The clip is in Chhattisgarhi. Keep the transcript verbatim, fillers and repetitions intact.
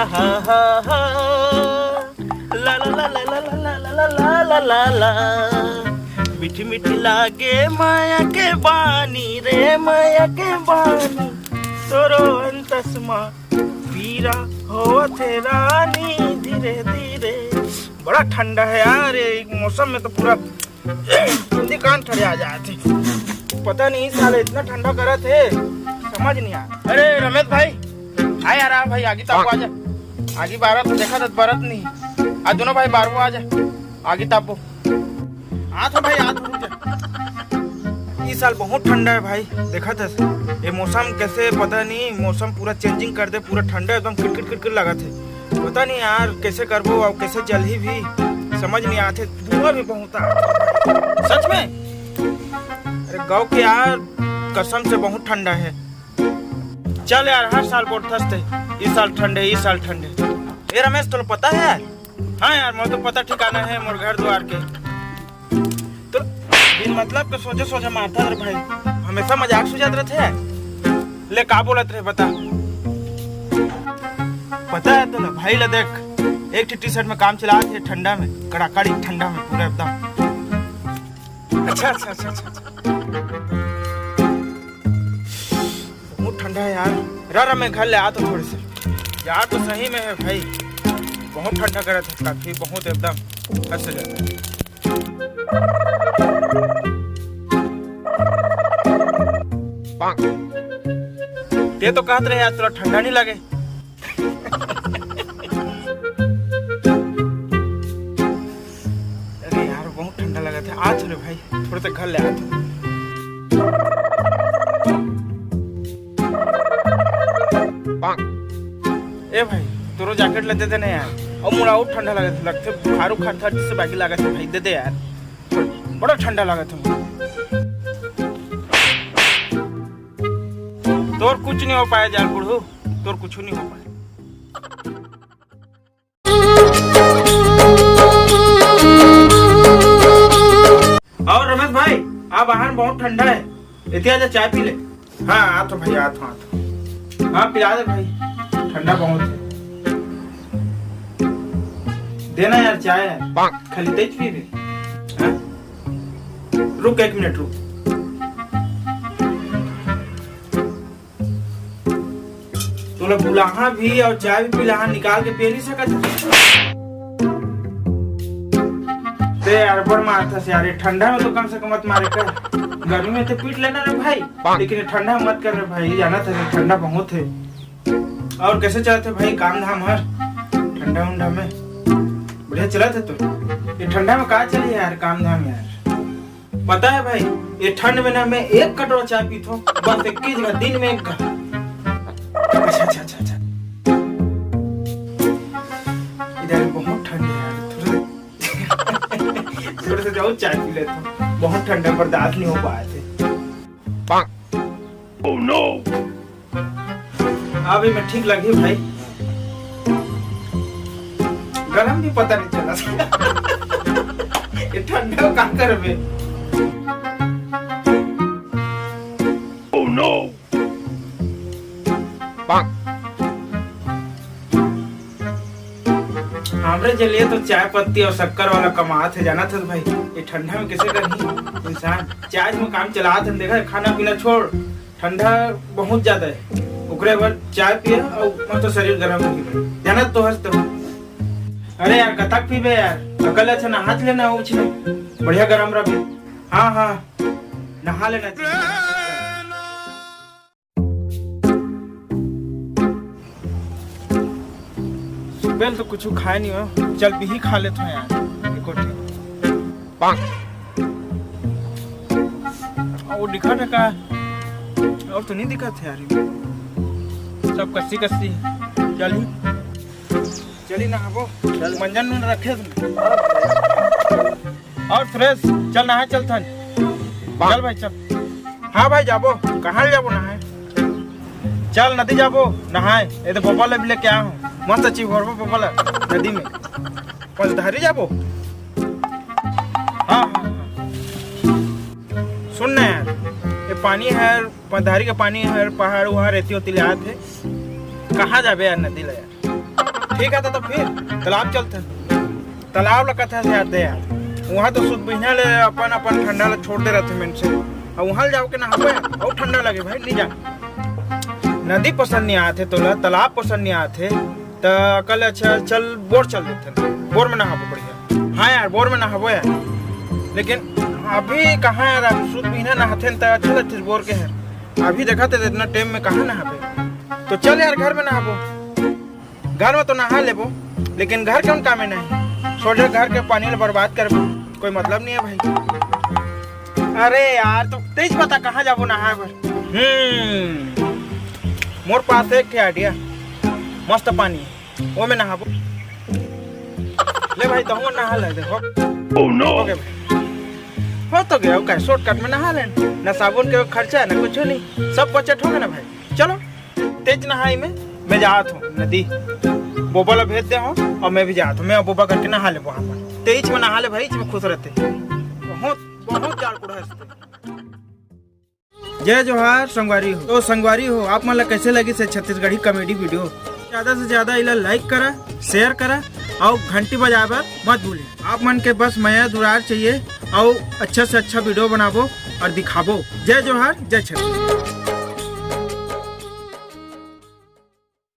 हा हा हा, ला ला ला ला ला ला ला ला ला ला ला। मीठी मीठी लागे माया के बानी रे, माया के बानी। तोरो अंतस मा पीरा होवत हे रानी धीरे धीरे। बड़ा ठंडा है यार, ये मौसम में तो पूरा हिंदी कान ठड़े आ जात हे। पता नहीं साले इतना ठंडा करत हे, समझ नहीं आ। अरे रमेश भाई, आ यार, आ भाई, आगी तापो, आ जा। आगी बारत, देखा तो बरत नहीं। आ दोनों भाई बारवो, आ जा, आगी तापो। आ तो भाई, आ तो रुक जा। ई साल बहुत ठंडा है भाई, देखा था ये मौसम कैसे, पता नहीं, मौसम पूरा चेंजिंग कर दे, पूरा ठंडा एकदम किटकिट किटकिट लगा थे। पता नहीं यार, कैसे करबो और कैसे चलही भी, समझ नहीं आते। धुआं भी बहुत आ, सच में। अरे गाँव के यार, कसम से बहुत ठंडा है। चल यार, हर साल बोलथस ते, इस साल ठंडे, इस साल ठंडे। ए रमेश, तोला पता है यार? हाँ यार, मोर तो पता ठिकाना है मोर घर द्वार के। तो बिन मतलब के सोझे सोझे मारता रे भाई, हमेशा मजाक सुझात रहते हैं। ले, का बोलत रहे, बता। पता है तो ना भाई ला, देख, एक ठे टी शर्ट में काम चलात हे ठंडा में, कड़ाकड़ी ठंडा में पूरा एकदम। अच्छा अच्छा अच्छा अच्छा अच्छा। बहुत ठंडा है यार। रा रा, मैं घर ले आता हूँ थोड़े से। यार तो सही में है भाई, बहुत ठंडा करत है काफी, बहुत एकदम हद से ज्यादा। ते तो कहत रहे यार, थोड़ा ठंडा नहीं लगे। अरे यार, बहुत ठंडा लगा था। आ तो रे भाई, थोड़ा सा घर ले आ तो। ए भाई, तोरो जैकेट ले दे देना यार। और मोला और ठंडा लगा था, लगते बुखार उखार था, जिससे बाकी लगा था भाई, दे दे यार, बड़ा ठंडा लगा था। तोर कुछ नहीं हो पाया यार बूढ़ू, तोर कुछ नहीं हो पाया। और रमेश भाई, आ बाहर में बहुत ठंडा है, एती आजा, चाय पी ले। हाँ, आ तो भाई, आ तो, आ तो। हाँ, पिला दे भाई, ठंडा बहुत है। देना यार चाय, खाली तेज पीबे। हाँ? रुक, एक मिनट रुक। तोला बुलाहा भी और चाय भी पिलाहा, निकाल के पिए नहीं सकत। ते यार बड़ मारथस यार, ये ठंडा में तो कम से कम मत मारे कर। गर्मी में तो पीट लेना रे भाई, लेकिन ये ठंडा में मत कर रे भाई, जाना था ठंडा बहुत है। और कैसे चलत है भाई काम धाम हर ठंडा उंडा में? बढ़िया चलत है तो। ये ठंडा में का चली यार काम धाम यार? पता है भाई, ये ठंड में ना मैं एक कटोरा चाय पीत हूँ, बस एक ही जगह दिन में एक घ-, अच्छा अच्छा अच्छा अच्छा। इधर बहुत ठंड है यार, थोड़ा थोड़ा सा जाओ चाय पी लेता हूँ, बहुत ठंड है, बर्दाश्त नहीं हो पाए थे। Oh no! अभी मैं ठीक लगी भाई, गरम भी पता नहीं चला। ये ठंडा का करबे। Oh no! हमरे जलिए तो चाय पत्ती और शक्कर वाला कमात है, जाना था भाई, ये ठंडा में कैसे करही इंसान? चाय में काम चलात है, देखा, खाना पीना छोड़, ठंडा बहुत ज्यादा है, ओकरे बाद चाय पिया और मत तो शरीर गर्म हो गई, जाना तो हंस तो। अरे यार, कतक पीबे यार, अकल अच्छा नहात लेना हो, बढ़िया गरम रही। हाँ हाँ, नहा लेना चाहिए। सुबह तो कुछ खाए नहीं हो, चल बिही खा लेत हो यार, एको ठे। और दिखा था का? और तो नहीं दिखा था यार, सब कस्सी कस्सी। चल ही, चल ही नहाबो। चल। मंजन में रखे तुमने। और सुरेश, चल नहाए चलथन। चल भाई, चल। हाँ भाई, जाबो। कहाँ ले जाबो नहाए? चल, नदी जाबो नहाए। ये तो बबा ला भी लेके आया हूँ। मस्त चिघोरबो बबा ला नदी में। मछधारी जाबो। हाँ, हाँ, हाँ। सुन ना यार, ये पानी है, मछधारी का पानी है, पहाड़ वहाड़ रेती होती ले आत है। कहाँ जाबे यार नदी ला यार? ठीक है, तो, तो फिर तालाब चलते हैं। तालाब ला कथा से आते यार, वहाँ तो सुध बिहना ले अपन अपन ठंडा ला छोड़ दे रहते मन से। अब वहाँ ले जाओ के नहाबो यार, अउ ठंडा लगे भाई, नहीं जा। नदी पसंद नहीं आते तोला, तालाब पसंद नहीं आते, त कल अच्छा चल बोर चल देते, बोर में नहाबो बढ़िया। हाँ यार, बोर में नहाबो यार, लेकिन अभी कहाँ यार, अभी सुध बिहना नहाते त अच्छा लगते बोर के है। अभी देखा थे इतना टाइम में कहाँ नहाबे, तो चल यार घर में नहाबो। घर में तो नहा लेबो, लेकिन घर के उन कामे नहीं, सोझे घर के पानी ले बर्बाद करबो, कोई मतलब नहीं है भाई। अरे यार, तो तेज बता कहाँ जाबो नहाए बर? हम्म, मोर पास एक ठे आइडिया, मस्त पानी है, वो में नहाबो। ले भाई, तहूँ नहा ले, देखो। Oh no! हो गया भाई, हो तो गया, ओके, शॉर्टकट में नहा लेन, ना साबुन के खर्चा, ना कुछ नहीं, सब बचत हो गया ना भाई। चलो, तेज नहाई में मैं जात हूँ नदी, बोबा ला भेज दे हूँ और मैं भी जात हूँ, मैं बोबा करके नहा ले वहाँ पर। तेज में नहा ले भाई, इसमें खुश रहते, बहुत बहुत जाड़ कुड़ा हंसते। जय जोहार संगवारी हो। तो संगवारी हो, आप मन ला कैसे लगिस हे छत्तीसगढ़ी कॉमेडी वीडियो? ज्यादा से ज्यादा इला लाइक करा, शेयर करा और घंटी बजाए बर मत भूले। आप मन के बस मया दुलार चाहिए और अच्छा से अच्छा वीडियो बनाबो और दिखाबो। जय जोहार, जय छत्तीसगढ़।